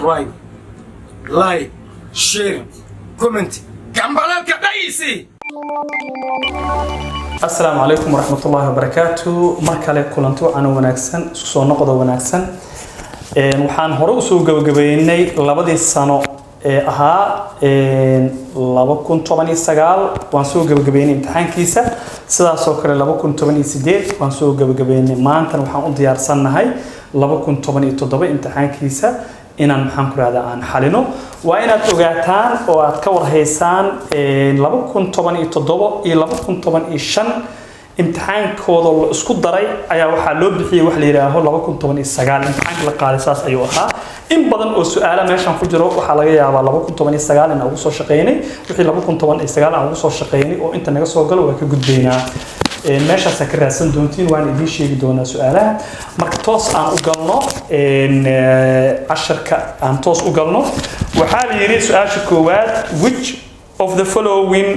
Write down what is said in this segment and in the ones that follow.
Subscribe, like, share, comment, gambaleelka dhaysi. Asalaamu calaykum waraxmatullaahi wabarakaatu. Mar kale kulanti wacan oo wanaagsan, isku soo noqdo wanaagsan. Waxaan hore usoo gabagabeynay labadii sano ee ahaa 2019, waan soo gabagabeynay imtixaankiisa. Sidaasoo kale 2018 waan soo gabagabeynay. Maantana waxaan u diyaarsannahay 2017 imtixaankiisa inaan, maxaan ku rahdaa, aan xalino. Waa inaad ogaataan oo aad ka warhaysaan 2017 iyo 2015 imtixaankooda la isku daray ayaa waxaa loo bixiyey wax la yidhaaho 2019. Imtixaanka la qaaday saas ayuu ahaa. In badan oo su-aala meeshan ku jiro waxaa laga yaabaa 2019 in aan ugu soo shaqeynay. Wixii 2019 aan ugu soo shaqeynay oo inta naga soo galo waa ka gudbaynaa. Meeshaasaa ka raadsan doontiin, waan idiin sheegi doonaa su-aalaha. Marka toos aan u galno casharka, aan toos u galno. Waxaa la yidhi su-aasha koowaad: which of the following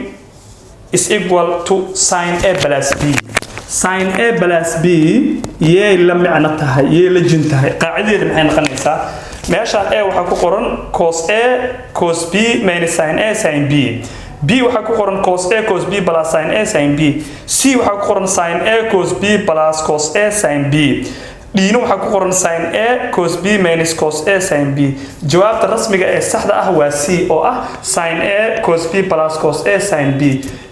is equal to sin A plus B? Sin A plus B yay la micno tahay, yay la jin tahay? Qaacidadeeda maxay noqonaysaa? Meeshaan A waxaa ku qoran cos A cos B minus sin A sin B. B waxaa ku qoran cos A cos B plus sin A sin B. C waxaa ku qoran sin A cos B plus cos A sin B. D-na waxaa ku qoran sin A cos B minus cos A sin B. Jawaabta rasmiga ee saxda ah waa C, oo ah sin A cos B plus cos A sin B.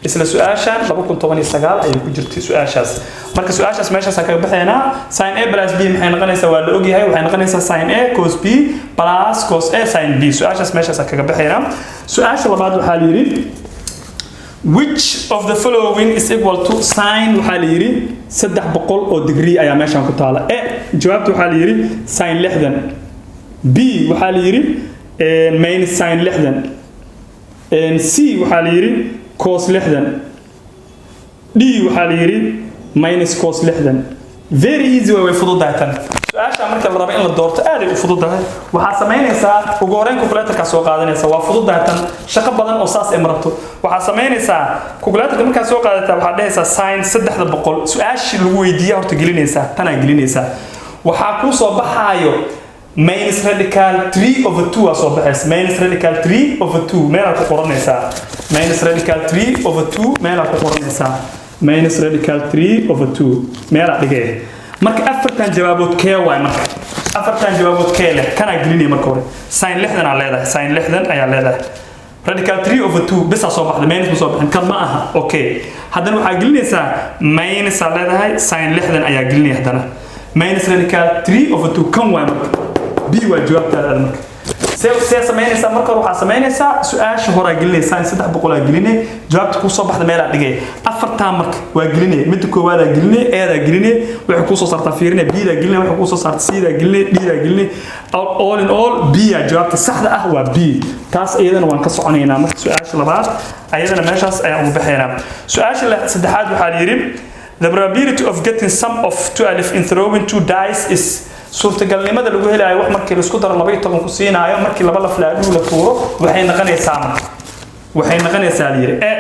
Isla su-aashan 2019 ayay ku jirtay su-aashaas. Marka su-aashaas meeshaas kaga baxaynaa. Sin A plus B maxay noqonaysaa? Waa la ogyahay, waxay noqonaysaa sin A cos B plus cos A sin B. Su-aashaas meeshaas kaga baxaynaa. Su-aasha labaad waxaa la yidhi: which of the following is equal to sin, waxaa la yidhi, 300 oo degree ayaa meeshan ku taala. E jawaabta waxaa la yidhi sin 60. B waxaa la yidhi minus sin 60. C waxaa la yidhi cos 60. D waxaa la yidhi minus cos 60. Very easy way fududahay tan. Su-aasha marka la rabo in la doorto aad ay u fududahay. Waxaa samaynaysaa, ugu horreyn calculatorka soo qaadanaysa. Waa fududahay tan, shaqo badan oo saas ay marabto. Waxaa samaynaysaa, calculatorka markaa soo qaadataa, waxaa dhehaysaa sin 300. Su-aashii lagu weydiiya horta gelinaysaa, tanaa gelinaysaa. Waxaa kuu soo baxaayo minus radical 3 over 2 aa soo baxaysa. Minus radical 3 over 2 meelaa ku qoranaysaa. Minus radical 3 over 2 meelaa ku qoranaysaa. Minus radical 3 over 2 meelaa dhigee. Marka afartan jawaabood kee waay? Marka afartan jawaabood kee leh? Kanaa gelinaya. Marka hore sin 60 aa leedahay, sin 60 ayaa leedahay. Radical 3 over 2 bisaa soo baxday, minus ma soo bixin. Kan ma aha. Okay, haddana waxaa gelinaysaa minus aa leedahay, sin 60 ayaa gelinaya. Haddana minus radical 3 over 2 kan waay. Marka B waa jawaabtaada. Aad marka see samaynaysaa? Marka hore waxaa samaynaysaa, su-aasha horaa gelinaysaa, in 300 aa gelinay. Jawaabta kuu soo baxda meelaa dhigay. Afartaa marka waa gelinay. Midda koowaad aa gelinay, eedaa gelinay, waxay kuu soo saartaa fiirinay. B-daa gelinay, waxay kuu soo saartaa. C-daa gelinay, D-daa gelinay. All in all, B aa jawaabta saxda ah, waa B. Taas iyadana waan ka soconaynaa. Marka su-aasha labaad ayadana meeshaas ayaan ugu baxaynaa. Su-aasha saddexaad waxaa la yidhi: the probability of getting sum of 12 in throwing two dice is. Suurtagalnimada lagu helayo wax markii laisku daro 12 ku siinaayo markii laba laf laadhuu la tuuro waxay noqonaysaa? Marka waxay noqonaysaa, la yidhi, e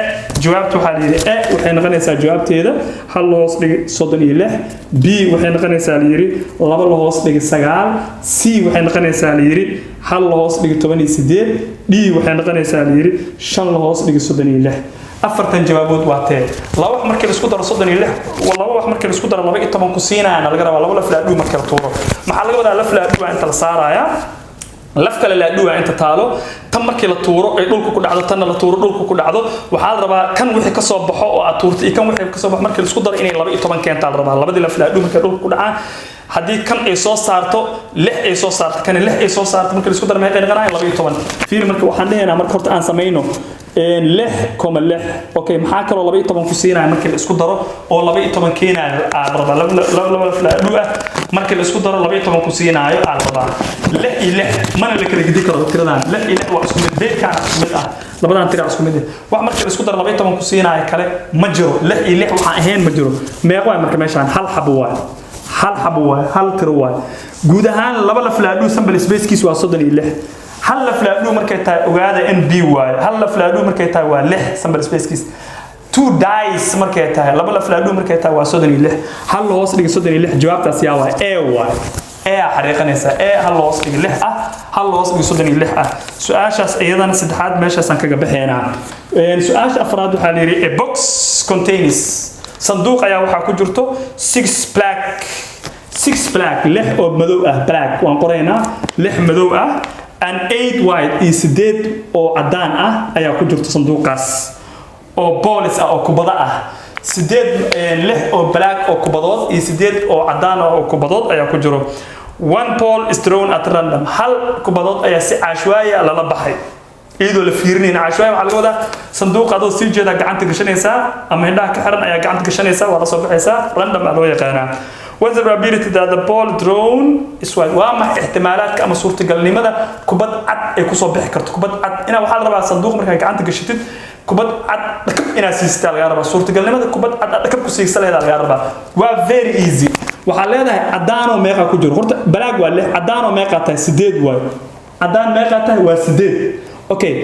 jawaabta waxaa la yidhi e waxay noqonaysaa jawaabteeda hal la hoos dhigay 36. B waxay noqonaysaa, la yidhi, laba la hoos dhigay sagaal. C waxay noqonaysaa, la yidhi, hal la hoos dhigay 18. D waxay noqonaysaa, la yidhi, shan la hoos dhigay 36. Afartan jawaabood waa tee? Laba wax markii la isku daro 36, laba wax markii la isku daro 12 ku siinayaana laga rabaa laba laf laadhuu markii la tuuro. Maxaa laga wadaa? Laf laadhuu inta la saarayaa, laf kale laadhuwa inta taalo. Tan markii la tuuro ay dhulka ku dhacdo, tanna la tuuro, dhulka ku dhacdo, waxaa la rabaa kan wixii ka soo baxo oo aad tuurtay iyo kan wixii ka soo baxo markii la isku daro inay 12 keentaa la rabaa. Labadii laf laadhuu markay dhulka ku dhacaan, haddii kan ay soo saarto lix, ay soo saarto kan lix, ay soo saarto, markii la isku daro meeqay noqonayaan? 12. Fiiri, marka waxaan dhehaynaa, marka horta aan samayno 6,6. Okay, maxaa kaloo 12 ku siinaya markii la isku daro oo 12 keenaayo aa la rabaa? Laba laf laadhuu ah markii la isku daro 12 ku siinaayo aa la rabaa. Lix iyo lix mana la kala gedi karo tiradan. Lix iyo lix waa isku mid, beedkaana isku mid ah, labadan tira isku mid ah. Wax markii la isku daro 12 ku siinaayo kale ma jiro. Lix iyo lix waxaan ahayn ma jiro. Meeq waay marka meeshaan? Hal xabo waay, hal xabo waay, hal tiro waay. Guud ahaan laba laf laadhuu sample spacekiis waa 36. Hal laf laadhuu markay tahay, ogaada, n b waaye. Hal laf laadhuu markay tahay waa lix sample spacekiis. Two dice markay tahay, laba laf laadhuu markay tahay, waa 36. Hal la hoos dhigay 36. Jawaabtaas yaa waay? A waay. A aa xariiqanaysaa. A hal loos dhigi lix ah, hal loos dhigi 36 ah. Su-aashaas iyadana saddexaad meeshaasaan kaga baxaynaa. Su-aasha afraad waxaa la yidhi: a box contains, sanduuq ayaa waxaa ku jirto six black, six black, lix oo madow ah. Black waan qoraynaa, lix madow ah, and eight white, iyo sideed oo cadaan ah ayaa ku jirto sanduuqaas oo balls ah, oo kubado ah. Sideed, lix oo black oo kubadood iyo sideed oo cadaan ah oo kubadood ayaa ku jiro. One ball is thrown at random, hal kubadood ayaa si caashwaaya lala baxay iyadoo la fiirinayna. Caashwaaya waxaa laga wadaa sanduuqa adoo sii jeeda gacanta gashanaysaa ama indhaha ka xiran ayaa gacanta gashanaysaa, waa la soo baxaysaa. Random aa loo yaqaanaa. What's the probability that the ball drawn is white? Waa maxay ixtimaalaadka ama suurtagalnimada kubad cad ay kusoo bixi karto? Kubad cad inaa waxaa la rabaa sanduuq markaa gacanta gashatid kubad cad dhakab inaad siisataa lagaa rabaa. Suurtagalnimada kubad cad aad dhakab ku siigsa leedaa lagaa rabaa. Waa very easy. Waxaa leedahay cadaanoo meeqa ku jiro? Horta black waa lix, cadaanoo meeqaa tahay? Sideed waayo. Cadaan meeqaa tahay? Waa sideed. Okay,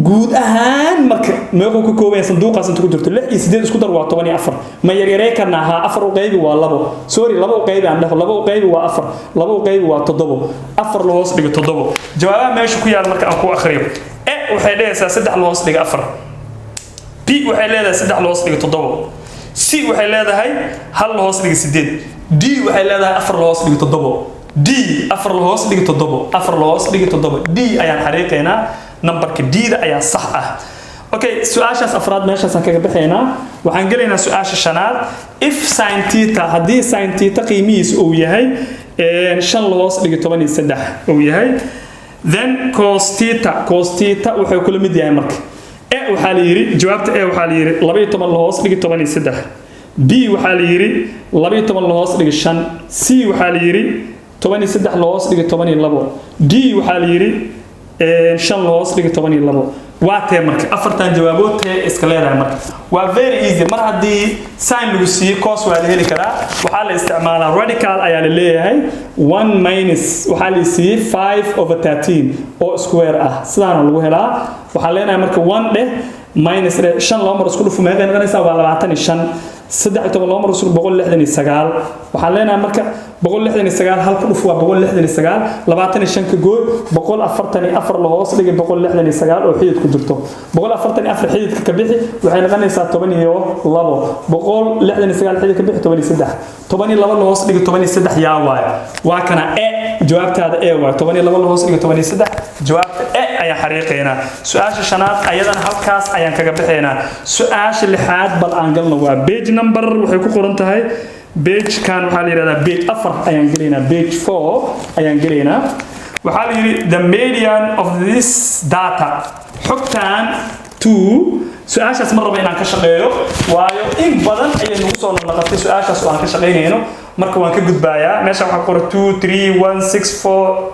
guud ahaan marka meequu ka kooban yahay sanduuqaas inta ku jirto? Lix iyo sideed isku dar waa 14. Ma yaryarey karnaa? Haa. Afar u qaybi waa labo, sorry, laba u qaybi aan dhaho. Laba u qaybi waa afar, laba u qaybi waa toddobo. Afar la hoos dhigo toddobo. Jawaabaha meesha ku yaal marka aan ku akhriyo: E waxay dhehaysaa saddex la hoos dhigo afar, B waxay leedahay saddex la hoos dhigo toddobo, C waxay leedahay hal la hoos dhigo sideed, D waxay leedahay afar la hoos dhigo toddobo. D, afar la hoos dhigo toddobo, afar la hoos dhigo toddobo, D ayaan xariiqaynaa. Nambarka D-da ayaa sax ah. Okay, su-aashaas afraad meeshaasaan kaga baxaynaa. Waxaan gelaynaa su-aasha shanaad. If sin theta, haddii sin theta qiimihiisa uu yahay shan la hoos dhigo 13 uu yahay, then cos theta, cos theta wuxuu kula mid yahay? Marka E waxaa la yidhi, jawaabta E waxaa la yidhi 12 la hoos dhigi 13, B waxaa la yidhi 12 la hoos dhigi shan, C waxaa la yidhi 13 la hoos dhigi 12, D waxaa la yidhi shan la hoos dhigi 12. Waa tee marka afartan jawaabood tee iska leedahay? Marka waa very easy. Mar haddii sin lagu siiyey, cos waa la heli karaa. Waxaa la isticmaalaa radical ayaa la leeyahay. One minus waxaa la siiyey 5 over 13 oo square ah, sidaana lagu helaa. Waxaa leenahay marka one dheh, minus dheh, shan laba mar isku dhufo meeqay noqonaysaa? Waa 25. 13 laba mar isku 169. Waxaan leenahay marka 169 hal ku dhuf waa 169, 25 ka gooy, 144 la hoos dhigay 169 oo xidid ku jirto. 144 xididka ka bixi, waxay noqonaysaa 12. 169 xidid ka bixi, 13. 12 la hoos dhigay 13 yaa waayo? Waa kana E. Jawaabtaada E waayo. 12 la hoos dhigay 13, jawaabta E ayaan xariiqaynaa. Su-aasha shanaad ayadana halkaas ayaan kaga bixaynaa. Su-aasha lixaad bal aan galno. Waa page number, waxay ku qoran tahay page-kan waxaa la yidhahdaa page afar ayaan gelaynaa, page four ayaan gelaynaa. Waxaa la yidhi: the median of this data, xogtan two. Su-aashaas ma rabo inaan ka shaqeeyo, waayo in badan ayay nagu soo noqnoqotay su-aashaas oo aan ka shaqaynayno. Marka waan ka gudbaayaa. Meesha waxaa qoran 2 3 1 6 4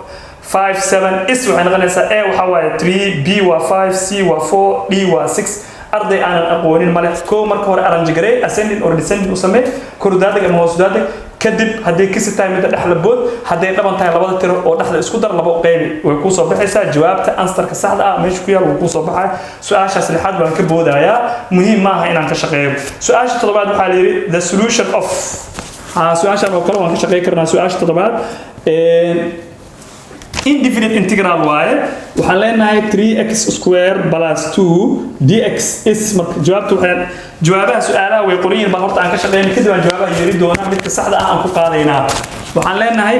5 7 is waxay noqonaysaa A waxaa waaye 3, B waa 5, C waa 4, D waa 6. Arday aanan aqoonin male. Kow, marka hore arrange garee, ascending or descending u samee, korudaadeg ama hoosdaadeg. Kadib hadday kisi tahay midda dhexla bood, hadday dhaban tahay labada tiro oo dhexda isku dar, laba u qaybi, way kuu soo baxaysaa jawaabta. Answerka saxda ah meesha ku yaal wuu kuu soo baxaya. Su-aashaas lixaad waan ka boodayaa, muhiim maaha inaan ka shaqeeyo. Su-aasha toddobaad waxaa la yidhi: the solution of. Su-aashan oo kale waan ka shaqey karnaa. Su-aasha toddobaad indefinite integral waaye. Waxaan leenahay 3x square plus 2 dx is. Marka jawaabtu waxay, jawaabaha su-aalaha way qoran yihiin. Bal horta aan ka shaqeyna, kadib aan jawaabaha yeeri doonaa, midka saxda ah aan ku qaadaynaa. Waxaan leenahay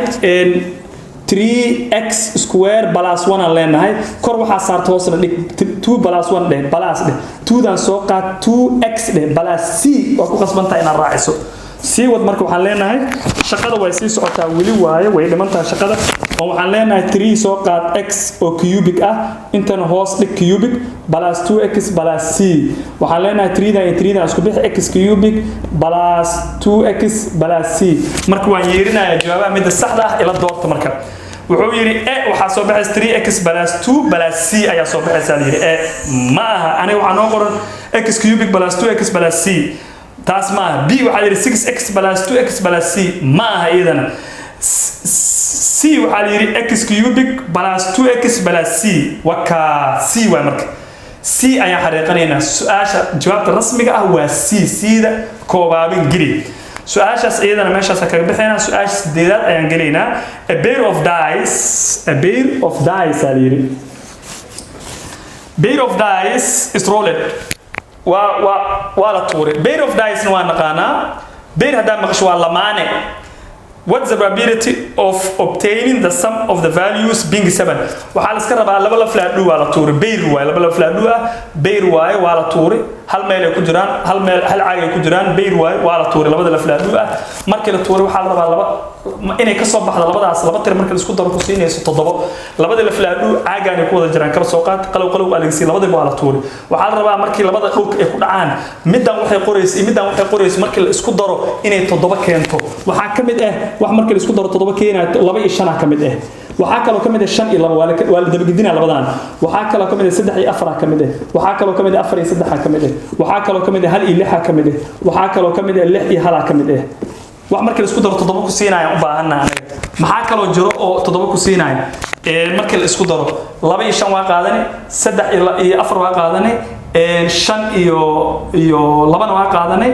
3x square plus 1 aan leenahay. Kor waxaa saarta hoosna dhig. 2 plus 1 dheh, plus dheh, 2dan soo qaad, 2x dheh, plus c. Waa ku qasbantahay inaad raaciso. Sii wad. Marka waxaan leenahay shaqada way sii socotaa weli waaye, way dhiman tahay shaqada. Oo waxaan leenahay 3 soo qaad, x oo cubic ah intana hoos dhig, cubic plus 2x plus c. Waxaan leenahay 3 dan iyo 3 dan isku bixi, x cubic plus 2x plus c. Marka waan yeerinayaa jawaabaha, midda saxda ah ila doorta. Marka wuxuu yidhi E waxaa soo baxaysa 3x plus 2 plus c ayaa soo baxaysa la yidhi. E ma aha. Aniga waxaa noo qoran x cubic plus 2x plus c, taas ma aha. B waxaa la yidhi 6x plus 2x plus c, ma aha iyadana. C waxaa la yidhi x cubic plus 2x plus c, wakaa c waay. Marka C ayaan xariiqanaynaa. Su-aasha jawaabta rasmiga ah waa C. C-da koobaabin geli. Su-aashaas iyadana meeshaas kaga bixaynaa. Su-aasha sideedaad ayaan gelaynaa. A pair of dice, a pair of dice aa la yidhi. Pair of dice is rolled, waa la tuuray. Pair of dice waa naqaanaa. Pair haddaa maqasho waa lamaane. What's the probability of obtaining the sum of the values being 7? Waxaa la iska rabaa laba la flaadhu waa la tuuray. Pair waaye, laba la flaadhu ah, pair waaye, waa la tuuray. Hal meel ay ku jiraan, hal meel, hal caag ay ku jiraan. Pair waaye, waa la tuuray labada la flaadhu ah. Markii la tuuray, waxaa la rabaa laba inay ka soo baxdo labadaas laba tir marka la isku daro ku siinayso 7. Labada la flaadhu caagaan ay ku wada jiraan, kala soo qaad, qalow qalow alegsi, labadiba waa la tuuray. Waxaa la rabaa markii labada dhulka ay ku dhacaan, middan waxay qorayso iyo middan waxay qorayso, markii la isku daro inay 7 keento. Waxaa ka mid ah wax markii la isku daro 7 keenayo, 2 iyo 5 ka mid ah. Waxaa kaloo ka mid ah 5 iyo 2, waa la dabagedinaa labadan. Waxaa kaloo ka mid ah 3 iyo 4 ka mid ah. Waxaa kaloo ka mid ah 4 iyo 3 ka mid ah. Waxaa kaloo ka mid ah 1 iyo 6 ka mid ah. Waxaa kaloo ka mid ah 6 iyo 1 ka mid ah. Wax markii la isku daro 7 ku siinaya u baahanna anaga. Maxaa kaloo jiro oo 7 ku siinaya markii la isku daro? 2 iyo 5 waa qaadani, 3 iyo 4 waa qaadani, 5 iyo 2na waa qaadani,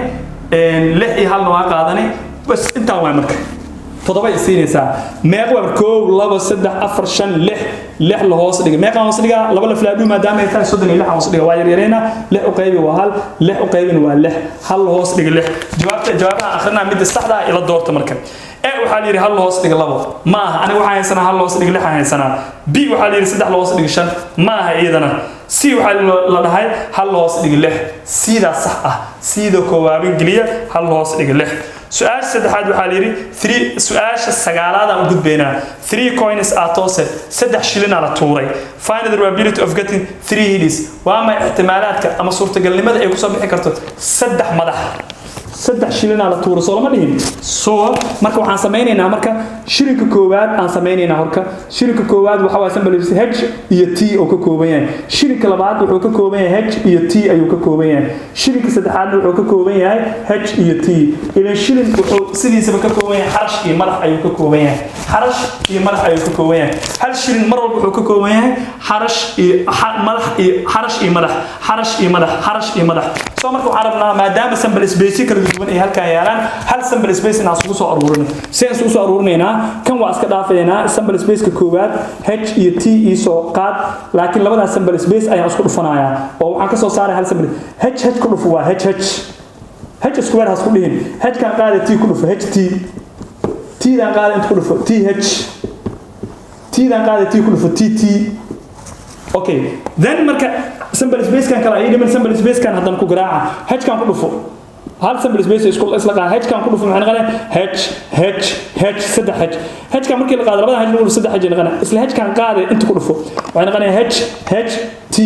6 iyo 1na waa qaadani. Bas, intaan waay. Marka 7 ay siinaysaa. Meeq waa? 1, 2, 3, 4, 5, 6. 6 la hoos dhigay, meeqaan hoos dhigaa? Laba la flaadhu maadaama ay tahay, 36 hoos dhiga. Waa yaryareyna. 6 u qaybi waa 1, 6 u qaybin waa 6, 1 la hoos dhigay 6. Jawaabta, jawaabaha akrinaa, midda saxda ah ila doorta. Marka E waxaa la yidhi 1 la hoos dhiga 2, ma aha. Aniga waxaan haysanaa 1 la hoos dhiga 6 aan haysanaa. B waxaa la yidhi 3 la hoos dhiga 5, ma aha iyadana. C waxaa la dhahay 1 la hoos dhiga 6. Sidaa sax ah, sida koowaabin geliya, 1 la hoos dhiga 6. Su-aasha saddexaad waxaa la yidhi three, su-aasha sagaalaad aan u gudbaynaa. Three coins are tossed, 3 shilinaa la tuuray. Find the probability of getting three heads. Waa ma ixtimaalaadka ama suurtagalnimada ay kusoo bixi karto 3 madax? 3 shilinaa la tuuray, soo lama dhihin? So marka waxaan samaynaynaa, marka shilinka koowaad aan samaynaynaa. Horka shilinka koowaad waxa waa symbol H iyo T oo ka kooban yahay. Shilinka labaad wuxuu ka kooban yahay H iyo T ayuu ka kooban yahay. Shilinka saddexaadna wuxuu ka kooban yahay H iyo T. Ilan shilin wuxuu sidiisaba ka kooban yahay xarash iyo madax ayuu ka kooban yahay, xarash iyo madax ayuu ka kooban yahay. Hal shilin mar walba wuxuu ka kooban yahay xarash iyo madax iyo xarash iyo madax, xarash iyo madax, xarash iyo madax. So marka waxaan rabnaa, maadaama sample space kala duwan ay halkan yaalaan, hal sample space inaan isugu soo aruurino. Si aan isugu soo aruurinaynaa, kan waa iska dhaafaynaa. Sample space-ka koowaad H iyo T ii soo qaad, laakiin labadaas sample space ayaan isku dhufanayaa oo waxaan ka soo saaraya hal sample. H H ku dhufo waa H H. H square has ku dhihin. H kan qaada, T ku dhufo, H T. T dan qaada, inta ku dhufo, T H. T dan qaada, T ku dhufo, T T. Okay, then marka sample space kan kale ay dhiman, sample space kan haddana ku garaaca. H kan ku dhufo, hal sample space isku isla qaada. H kan ku dhufo, maxay noqonaya? H H H, 3 H. H kan markii la qaado, labada H lagu dhufo, 3 H ay noqonaya. Isla H kan qaada, inta ku dhufo, waxay noqonaya H H T.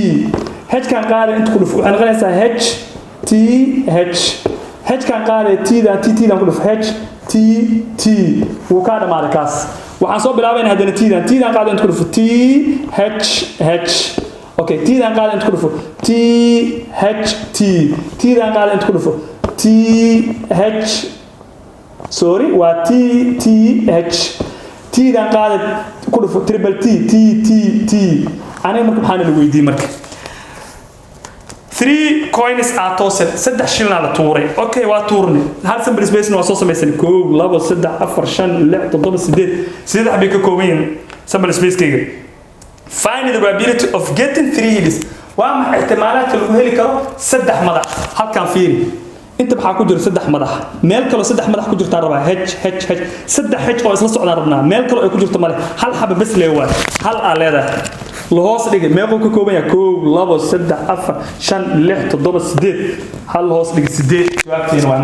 H kan qaada, inta ku dhufo, waxay noqonaysaa H T H. H kan qaada, T dan T T dan ku dhufo, H T T. Wuu ka dhamaaday kaas. Waxaan soo bilaabaynaa haddana T dan. T dan qaada, inta ku dhufo, T H H. Okay, T dan qaada, inta ku dhufo, T H T. T dan qaada, inta ku dhufo, T H, sorry, waa T T H. T dan qaada, ku dhufo, triple T T T T. Aniga marka maxaa la weydiiyey? Marka three coins are tossed, 3 shilina la tuuray. Okay, waa tuurnay. Hal sample space waa soo samaysan: 1, 2, 3, 4, 5, 6, 7, 8. 8 bay ka kooban yihiin sample space-kayga. Find the probability of getting three heads. Waa maxay ixtimaalaadka lagu heli karo 3 madax? Halkan fiiri, inta maxaa ku jira? 3 madax. Meel kaloo 3 madax ku jirtaan rabaa. H H H, 3 H oo isla socdaan rabnaa. Meel kaloo ay ku jirto male. Hal xaba bes lee waay, hal aa leedahay. La hoos dhigay meequu ka kooban yahay? 1, 2, 3, 4, 5, 6, 7, 8. Hal la hoos dhigay 8 jawaabtiina waay.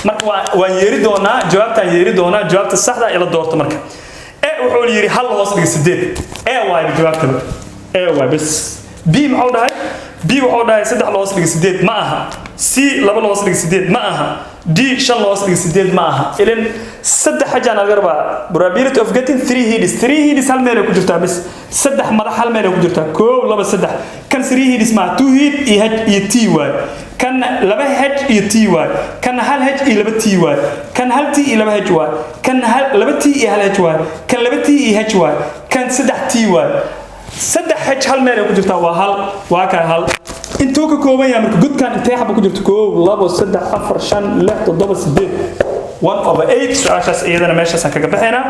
Marka waan yeeri doonaa jawaabtaan, yeeri doonaa jawaabta saxda ila doorto. Marka E wuxuu yidhi hal la hoos dhigay 8. E waay jawaabtaba, E waay bes. B muxuu dhahay? B wuxuu dhahay 3 la hoos dhigay 8, ma aha. C 2 la hoos dhigay 8, ma aha. D 5 la hoos dhigay 8, ma aha. Ilan 3 xajaan laga rabaa. Probability of getting three heads, three heads hal meel ay ku jirtaa bes. 3 madax hal meel ay ku jirtaa: 1, 2, 3. Kan three heads ma, two head iyo H iyo T waay. Kan 2 H iyo T waay. Kan 1 H iyo 2 T waay. Kan 1 T iyo 2 H waay. Kan 2 T iyo 1 H waay. Kan 2 T iyo H waay. Kan 3 T waay. 3 H hal meel ay ku jirtaa, waa hal, waa kaa hal. Intuu ka kooban yahay marka godkan? Intee xaba ku jirto? 1, 2, 3, 4, 5, 6, 7, 8. 1 over 8. Su-aashaas iyadana meeshaasaan kaga baxaynaa.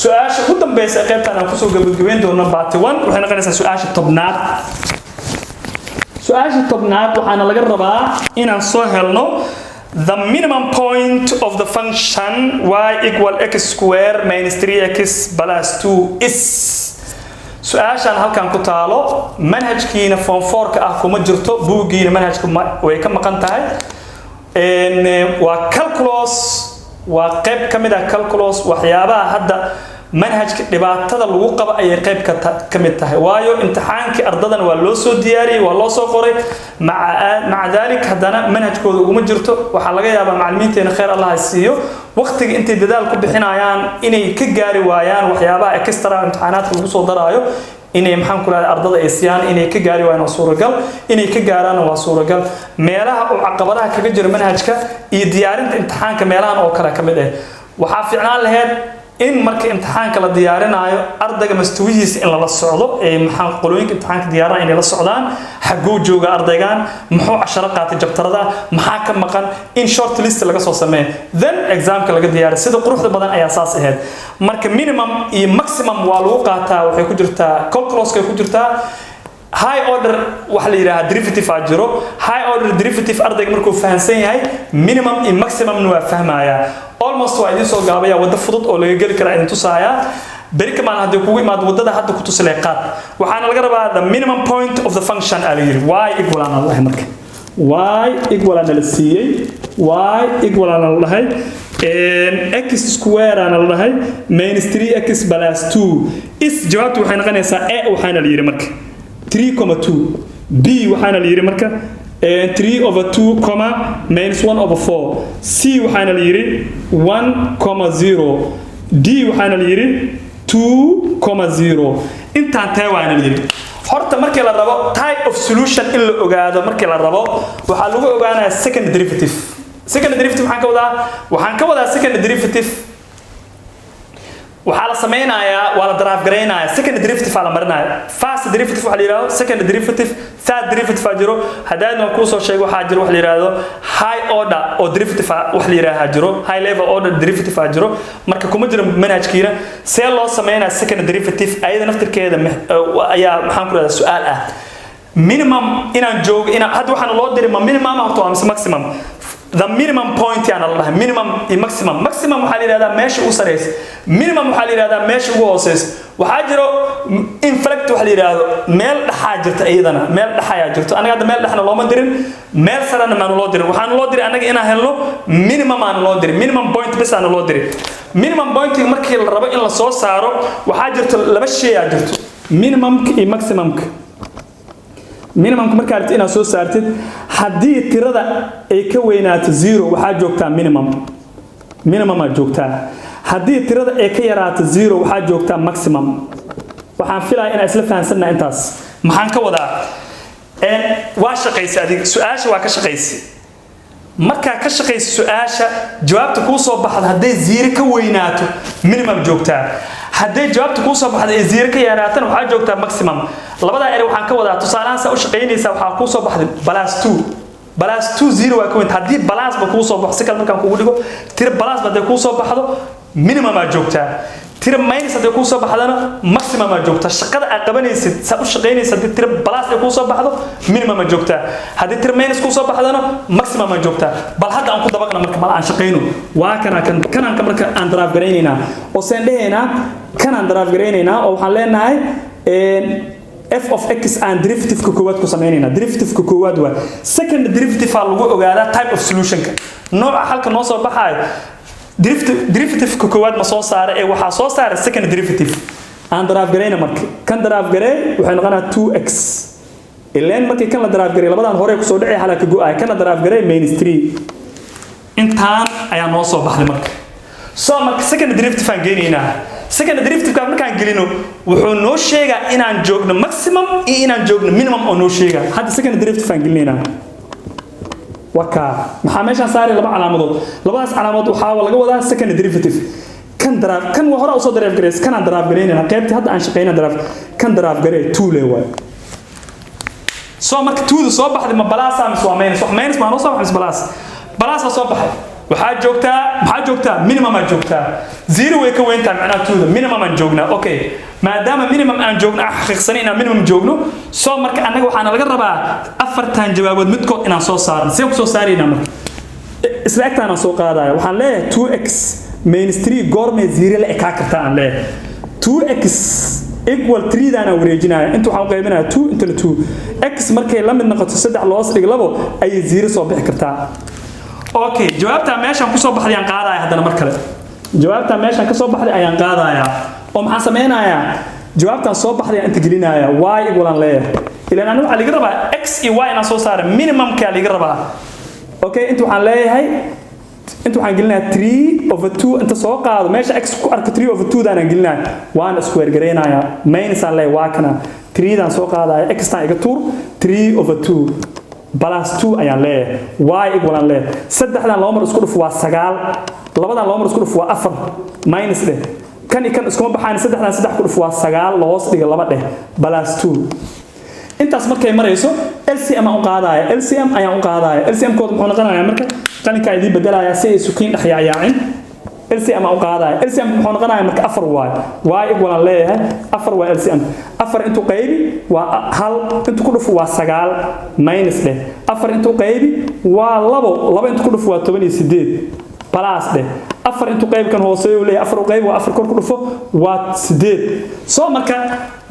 Su-aasha ugu dambeysa ee qaybtan aan kusoo gabagabeyn doono part 1 waxay noqonaysaa su-aasha 10aad. Su-aasha 10aad waxaana laga rabaa inaan soo helno the minimum point of the function y equal x square minus 3x plus 2 is. Su-aashaan halkan ku taalo manhajkiina form 4ka ah kuma jirto, buuggiina manhajka way ka maqan tahay. Waa calculus, waa qayb ka mid ah calculus. Waxyaabaha hadda manhajka dhibaatada lagu qabo ayay qayb ka mid tahay, waayo imtixaankii ardadana waa loo soo diyaariyey, waa loo soo qoray, maca dalik haddana manhajkooda uguma jirto. Waxaa laga yaabaa macallimiinteena, khayr Allah ha siiyo, waqtiga intay dadaal ku bixinayaan inay ka gaari waayaan waxyaabaha extra imtixaanaadka lagu soo daraayo, inay, maxaan ku rahday, ardada ay siiyaan inay ka gaari waayaan waa suuragal, inay ka gaaraanna waa suuragal. Meelaha uu caqabadaha kaga jiro manhajka iyo diyaarinta imtixaanka meelahan oo kale ka mid ah. Waxaa fiicnaan lahayd in marka imtixaanka la diyaarinaayo ardayga mastawihiisa in lala socdo, ee maxaa qolooyinka imtixaanka diyaarinaya inay la socdaan xaguu jooga ardaygan, muxuu casharo qaatay, chapterada maxaa ka maqan, in short list laga soo sameeyo, then examka laga diyaariyo. Sida quruxda badan ayaa saas ahayd. Marka minimum iyo maximum waa lagu qaataa, waxay ku jirtaa calculuskay ku jirtaa. High order waxa la yidhaahdaa derivative aa jiro. High order derivative ardayga markuu fahansan yahay, minimum iyo maximumna waa fahmayaa. Almost waa idiin soo gaabaya, waddo fudud oo laga geli karaa idin tusaaya. Beri ka maalin haddii kugu imaado waddada hadda ku tusilay qaad. Waxaana laga rabaa the minimum point of the function aa la yidhi. Y equal aan la dhahay, marka y equal aana la siiyey, y equal aana la dhahay, x square aana la dhahay, minus 3x plus 2 is. Jawaabtu waxay noqonaysaa a waxaana la yidhi marka 3,2, b waxaana la yidhi marka 3 over 2 comma minus 1 over 4, c waxaana la yidhi 1 comma 0, d waxaana la yidhi 2 comma 0. Intaan tee waana la yidhi. Horta markii la rabo type of solution in la ogaado, markii la rabo waxaa lagu ogaanayaa second derivative. Second derivative waxaan ka wadaa, second derivative waxaa la sameynayaa, waa la derive garaynayaa, second derivative aa la marinaya. First derivative waxaa la yidhahdo, second derivative, third derivative aa jiro. Haddaadna waan kuu soo sheegay, waxaa jiro wax la yidhahdo high order oo derivative wax la yidhaahaa jiro, high level order derivative aa jiro. Marka kuma jiro manhajkiina. See loo sameynaya second derivative ayada naftirkeeda ayaa, maxaan ku rahdaa, su-aal ah. Minimum inaan joogo, inaan hadda waxaana loo diray, ma minimum horta waa mise maximum? The minimum point yaana la dhahay. Minimum iyo maximum. Maximum waxaa la yidhahdaa meesha ugu sareysa, minimum waxaa la yidhahdaa meesha ugu hooseysa. Waxaa jiro inflect waxa la yidhaahdo, meel dhexaa jirta, iyadana meel dhexayaa jirto. Anaga hadda meel dhexna looma dirin, meel sarena maanu loo dirin. Waxaana loo diray anaga inaan helno minimum aana loo dirin, minimum point bes aana loo dirin. Minimum point markii la rabo in la soo saaro, waxaa jirto laba shay aa jirto, minimumka iyo maximumka. Minimumka markaa rabtid inaad soo saartid, haddii tirada ay ka weynaato zero, waxaa joogtaa minimum, minimum aad joogtaa. Haddii tirada ay ka yaraato zero, waxaa joogtaa maximum. Waxaan filaya inaan isla fahansannaha intaas. Maxaan ka wadaa? Waa shaqaysay adiga, su-aasha waa ka shaqaysay. Markaa ka shaqaysa su-aasha, jawaabta kuu soo baxda hadday zero ka weynaato, minimum joogtaa. Hadday jawaabta kuu soo baxda ee zero ka yaraatana, waxaa joogtaa maximum. Labadaa ere waxaan ka wadaa, tusaalahaan saa u shaqaynaysaa, waxaa kuu soo baxday plus two. Plus two zero waa ka weynta. Haddii plus ba kuu soo baxo, si kale markaan kugu dhigo, tiro plus ba hadday kuu soo baxdo, minimum aa joogtaa. Tiro minus hadday kuu soo baxdana, maximum aa joogtaa. Shaqada aad qabanaysid, saa u shaqaynaysid, haddii tiro plus ay kuu soo baxdo, minimum aa joogtaa. Haddii tiro minus kuu soo baxdana, maximum aa joogtaa. Bal hadda aan ku dabaqna marka, bal aan shaqayno. Waa kana kan kanaan marka aan derive garaynaynaa oo seen dhehaynaa, kanaan derive garaynaynaa oo waxaan leenahay f of x aan derivative-ka koowaad ku samaynayna. Derivative-ka koowaad waa second derivative aa lagu ogaadaa type of solution-ka, nooca halka noo soo baxaayo. Derivative-ka koowaad ma soo saara ee waxaa soo saara second derivative. Aan derive garayna marka. Kan derive garey, waxay noqonaa 2x. Ileen markii kan la derive garay, labadan hore kusoo dhacay, halka ka go'ay. Kan la derive garay, minus 3. Intaan ayaa noo soo baxday marka. So marka second derivative aan geynaynaa. Second derivative markaan gelino, wuxuu noo sheegaa inaan joogno maximum iyo inaan joogno minimum oo noo sheegaa. Hadda second derivative aan gelinaynaa. Waka maxaa meeshaan saaray? Laba calaamadood. Labadaas calaamadood waxaa laga wadaa second derivative. Kan derive, kan waa hore usoo derive gareys, kanaan derive garaynayna. Qaybtii hadda aan shaqeyna derive, kan derive garey, two le waay. So marka twoda soo baxday, ma plus mise waa minus? Wax minus maa noo soo baxay mise plus? Plus soo baxay. Waxaa joogtaa, maxaa joogtaa? Minimum aa joogtaa. Zero way ka weyntahay macnaha twoda. Minimum aan joognaa. Okay, maadaama minimum aan joogno, aan xaqiiqsanay inaan minimum joogno, soo marka annaga waxaana laga rabaa afartan jawaabood midkood inaan soo saarno. See ku soo saaraynaa marka? Isla egtaanaan soo qaadaya. Waxaan leeyahay 2x minus 3 goormay zero la ekaa kartaa? Aan leeyahay 2x equal 3 daanaan wareejinaya. Inta waxaan u qaybinaya 2, intana 2. X markay la mid noqoto saddex loos dhig labo ayay zero soo bixi kartaa. Okay, jawaabtaa meeshaan kusoo baxday ayaan qaadaya. Haddana mar kale jawaabtaa meeshaan kasoo baxday ayaan qaadayaa oo maxaan sameynayaa? Jawaabtaan soo baxday ayaan inta gelinaya. Y equal aan leeyahay, ilaan aniga waxaa liga rabaa x iyo y inaan soo saara, minimumkaa liga rabaa. Okay, inta waxaan leeyahay, inta waxaan gelinayaa 3 over 2. Inta soo qaado, meesha x ku arko 3 over 2 daanaan gelinaya, waana square gareynayaa. Minus aan leeyahay. Waa kana 3 daan soo qaadaya, x taan iga tuur, 3 over 2 plus 2 ayaan leeyahay. Y equal aan leeyahay, saddexdan laba mar isku dhuf waa sagaal, labadan laba mar isku dhuf waa afar, minus dheh. Kan iyo kan iskuma baxaan. Saddexdan saddex ku dhuf waa sagaal, loos dhiga laba dheh, plus 2. Intaas markay marayso, LCM aan u qaadaya. LCM ayaan u qaadaya. LCM kooda muxuu noqonayaa marka? Qalinkaa idiin bedelaya si ay sukiin dhex yaacyaacin. LCM aan u qaadaya. LCM muxuu noqonayaa marka? Afar waay. Y equal aan leeyahay, afar waa LCM. Afar intuu qaybi waa hal, intuu ku dhufo waa sagaal, minus dheh. Afar intuu qaybi waa labo, laba intuu ku dhufo waa 18, plus dheh. Afar intuu qayb kan hooseeyo uu leeyahay, afar u qayb waa afar, kor ku dhufo waa sideed. Soo marka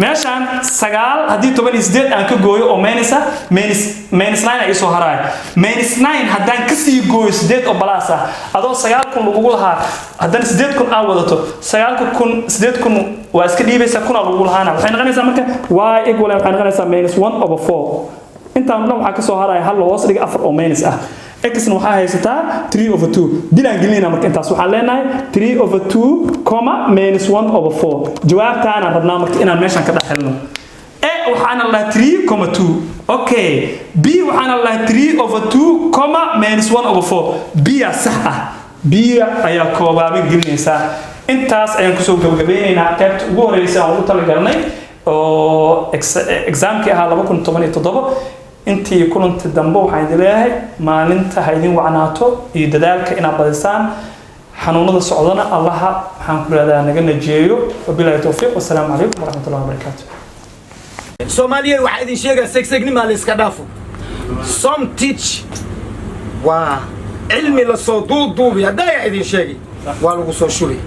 meeshaan sagaal haddii 18 aan ka gooyo oo minus ah, minus minus nine ay soo haraya. Minus nine haddaan kasii gooyo sideed oo plus ah, adoo 9,000 lagugu lahaa, haddana 8,000 aa wadato, sagaalka kun, 8,000 waa iska dhiibaysaa, kunaa lagugu lahaana. Waxay noqonaysaa marka y equal, waxay noqonaysaa minus one over four. Intaan dhan waxaa kasoo haraya hal hoos dhiga afar oo minus ah. Xna waxaa haysataa 3 over 2. Dilaan gelinayna marka. Intaas waxaan leenahay 3 over 2 comma minus 1 over 4. Jawaabtaanaan rabnaa marka inaan meeshan ka dhex helno. A waxaana la dhahaa 3 comma 2. Okay, B waxaana la dhahaa 3 over 2 comma minus 1 over 4. B aa sax ah. B ayaa koobaabin gelinaysaa. Intaas ayaan kusoo gabagabeynaynaa qaybta ugu horeysa aan ugu talagalnay oo examkii ahaa 2017. Intii kulanti dambe waxaan idin leeyahay maalinta ha idin wacnaato iyo dadaalka inaad badisaan. Xanuunada socdana Allaha, maxaan ku rahdaa, naga najeeyo. Wabilahi towfiiq, wasalaamu calaykum waraxmatullahi wabarakaatu. Soomaaliya, waxaa idin sheegaa, segsegnima la iska dhaafo. Somteach waa cilmi lasoo duuduubi. Haddaa idin sheegay, waa lagu soo shubay.